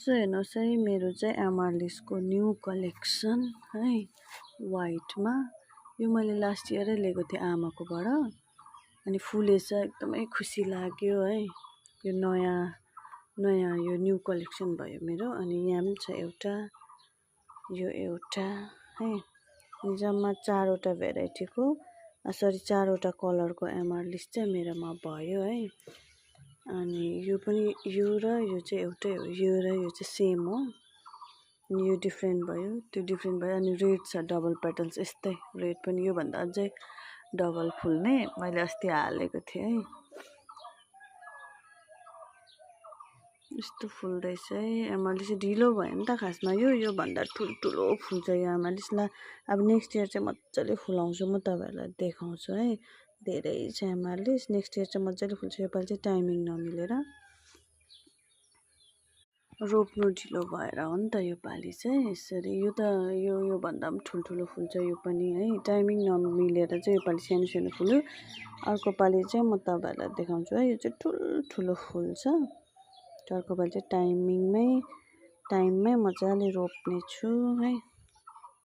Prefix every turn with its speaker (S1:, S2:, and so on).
S1: So हेर्नुहोस् है मेरो चाहिँ एमार्लिसको न्यू कलेक्सन है वाइटमा। यो मैले लास्ट इयरै लिएको थिएँ आमाकोबाट अनि फुलेछ एकदमै खुसी लाग्यो है। यो नयाँ यो न्यू कलेक्सन भयो मेरो। अनि यहाँ पनि छ एउटा, यो एउटा है। जम्मा 4वटा भेराइटीको सरी 4वटा कलरको एमार्लिस चाहिँ मेरोमा भयो है। अनि यो पनि यो र यो चाहिँ एउटै हो, यो र यो चाहिँ सेम हो। यो डिफ्रेन्ट भयो, त्यो डिफ्रेन्ट भयो। अनि रेड छ डबल पेटल्स यस्तै रेड पनि योभन्दा अझै डबल फुल्ने मैले अस्ति हालेको थिएँ है। यस्तो फुल्दैछ है एमार्लिस। ढिलो भयो नि त खासमा यो भन्दा ठुल्ठुलो फुल्छ यो एमार्लिसलाई। अब नेक्स्ट इयर चाहिँ मजाले फुलाउँछु म, तपाईँहरूलाई देखाउँछु है। धेरै छ एमार्लिस, नेक्स्ट इयर चाहिँ मजाले फुल्छ। योपालि चाहिँ टाइमिङ नमिलेर रोप्नु ढिलो भएर हो नि त योपालि चाहिँ यसरी। यो त यो भन्दा पनि ठुल्ठुलो फुल्छ यो पनि है। टाइमिङ नमिलेर चाहिँ योपालि सानो फुल्यो। अर्को पालि चाहिँ म तपाईँहरूलाई देखाउँछु है। यो चाहिँ ठुल्ठुलो फुल्छ। अर्को पालि चाहिँ टाइममै मजाले रोप्ने छु है।